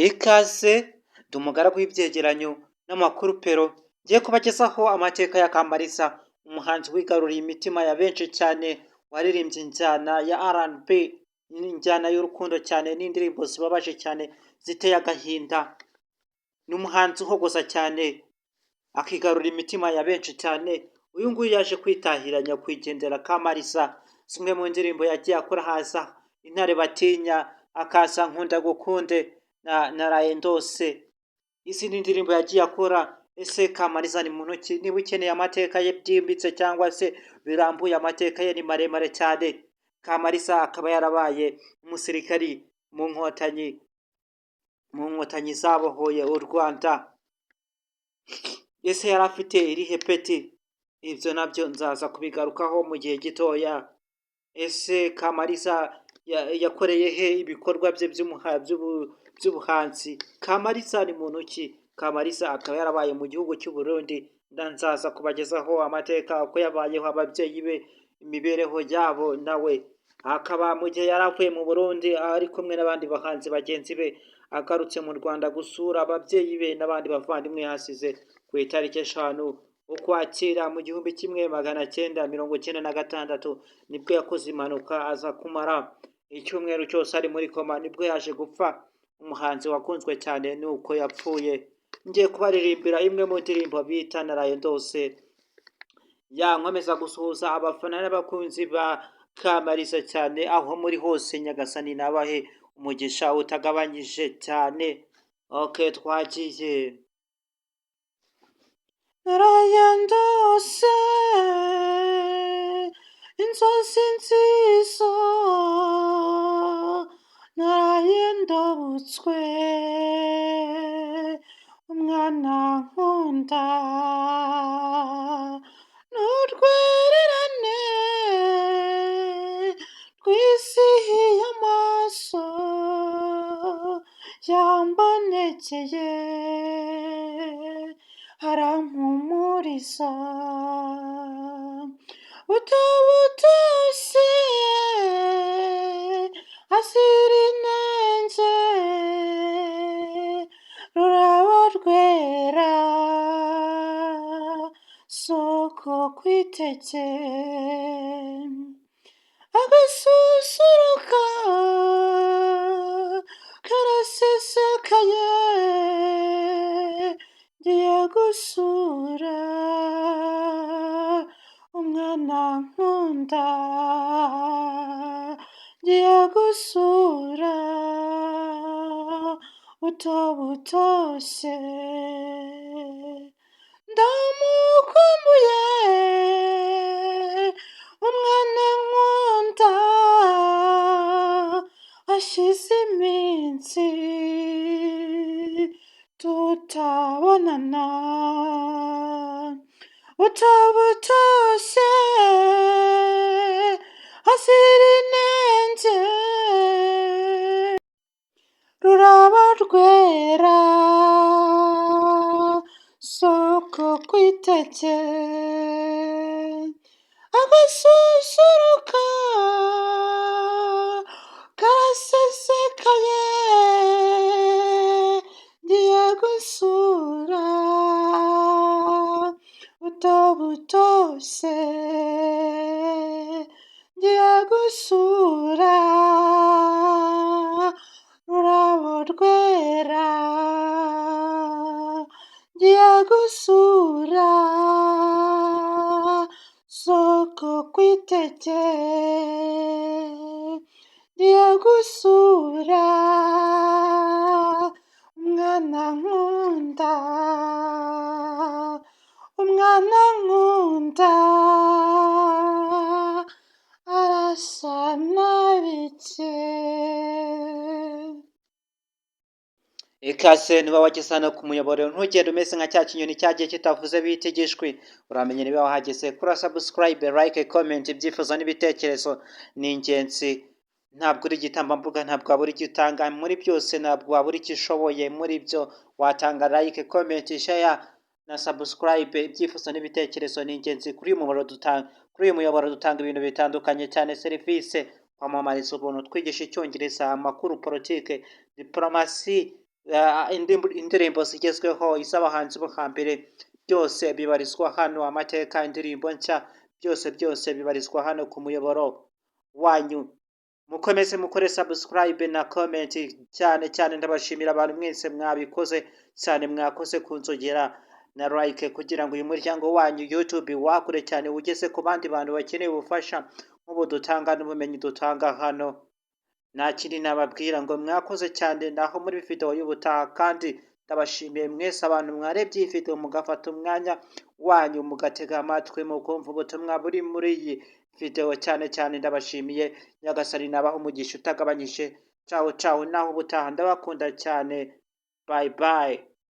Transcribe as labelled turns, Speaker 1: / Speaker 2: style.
Speaker 1: Ikaze, ndi umugaragu w'ibyegeranyo n'amakuru pero ngiye kubagezaho amateka ya Kamaliza, umuhanzi wigaruriye imitima ya benshi cyane, waririmbye injyana ya R&B, injyana y'urukundo cyane n'indirimbo zibabaje cyane ziteye agahinda. Ni umuhanzi uhogoza cyane, akigarurira imitima ya benshi cyane. Uyu nguyu yaje kwitahira nyakwigendera Kamaliza. Zimwe mu ndirimbo yagiye akora haza Intare Batinya, akaza Nkunda Gukunde na Naraye Ndose. Izi ni indirimbo yagiye akora. Ese Kamaliza ni muntu ki? Niba ukeneye amateka ye byimbitse cyangwa se birambuye, amateka ye ni maremare cyane. Kamaliza akaba yarabaye umusirikari mu nkotanyi zabohoye u Rwanda. Ese yari afite irihe peti? Ibyo nabyo nzaza kubigarukaho mu gihe gitoya. Ese Kamaliza yakoreye he ibikorwa bye by'ubuhanzi? Kamaliza ni muntu ki? Kamaliza akaba yarabaye mu gihugu cy'u Burundi. Nzaza kubagezaho amateka uko yabayeho, ababyeyi be, imibereho yabo nawe. Akaba mu gihe yari avuye mu Burundi ari kumwe n'abandi bahanzi bagenzi be, agarutse mu Rwanda gusura ababyeyi be n'abandi bavandimwe yasize ku itariki 5 Ukwakira mu 1996, nibwo yakoze impanuka aza kumara icyumweru cyose ari muri koma, nibwo yaje gupfa. Umuhanzi wakunzwe cyane ni uko yapfuye. Ngiye kubaririmbira imwe mu ndirimbo bita Naraye Ndose. Ya, nkomeza gusuhuza abafana n'abakunzi ba Kamaliza cyane aho muri hose. Nyagasani nabahe umugisha utagabanyije cyane. Okay, twagiye. Naraye ndose inzozi nziza, naraye ndabutswe umwana nkunda n'urwererane rwizihiye amaso yambonekeye arampumuriza butobutoshye azira inenge ruraba rwera soko kwiteke agasusuruka karasesekaye ngiye gusura umwana nkunda, ngiye gusura utobutoshye ndamukumbuye umwana nkunda hashize iminsi tutabonana utobutoshye azira inenge ruraba rwera soko kwiteke agasusuruka karasesekaye ngiye gusura utobutoshye ngiye gusura rurabo rwera ngiye gusura soko kwiteke ngiye gusura umwana nkunda, umwana nkunda arasa na bike.
Speaker 2: Ikaze niba wageze hano ku muyoboro, ntugende umeze nka cya kinyoni cyagiye kitavuze bita igishwi. Uramenye niba wahageze, kuri subscribe, like, comment. Ibyifuzo n'ibitekerezo ni ingenzi. Ntabwo uri igitambambuga, ntabwo wabura icyo utanga muri byose, ntabwo wabura icyo ushoboye muri byo. Watanga like, comment, share na subscribe. Ibyifuzo n'ibitekerezo ni ingenzi. Kuri uyu muyoboro dutanga ibintu bitandukanye cyane: serivisi, kwamamariza ubuntu, twigisha icyongereza, amakuru, politike, diplomasi. indirimbo zigezweho, iz'abahanzi bo hambere, byose bibarizwa hano. Amateka, indirimbo nshya, byose byose bibarizwa hano ku muyoboro wanyu. Mukomeze mukore subscribe na comment. Cyane cyane ndabashimira abantu mwese mwabikoze cyane, mwakoze kunzogera na like kugira ngo uyu muryango wanyu YouTube wakure cyane, ugeze ku bandi bantu bakeneye ubufasha nk'ubu dutanga n'ubumenyi dutanga hano. Nta kindi nababwira ngo mwakoze cyane, naho muri video y'ubutaha. Kandi ndabashimiye mwese abantu mwarebye iyi video, mugafata umwanya wanyu, mugatega amatwi, mukumva ubutumwa buri muri iyi video. Cyane cyane ndabashimiye. Nyagasani nabaha umugisha utagabanyije. Ciao ciao, naho ubutaha, ndabakunda cyane. Bye bye.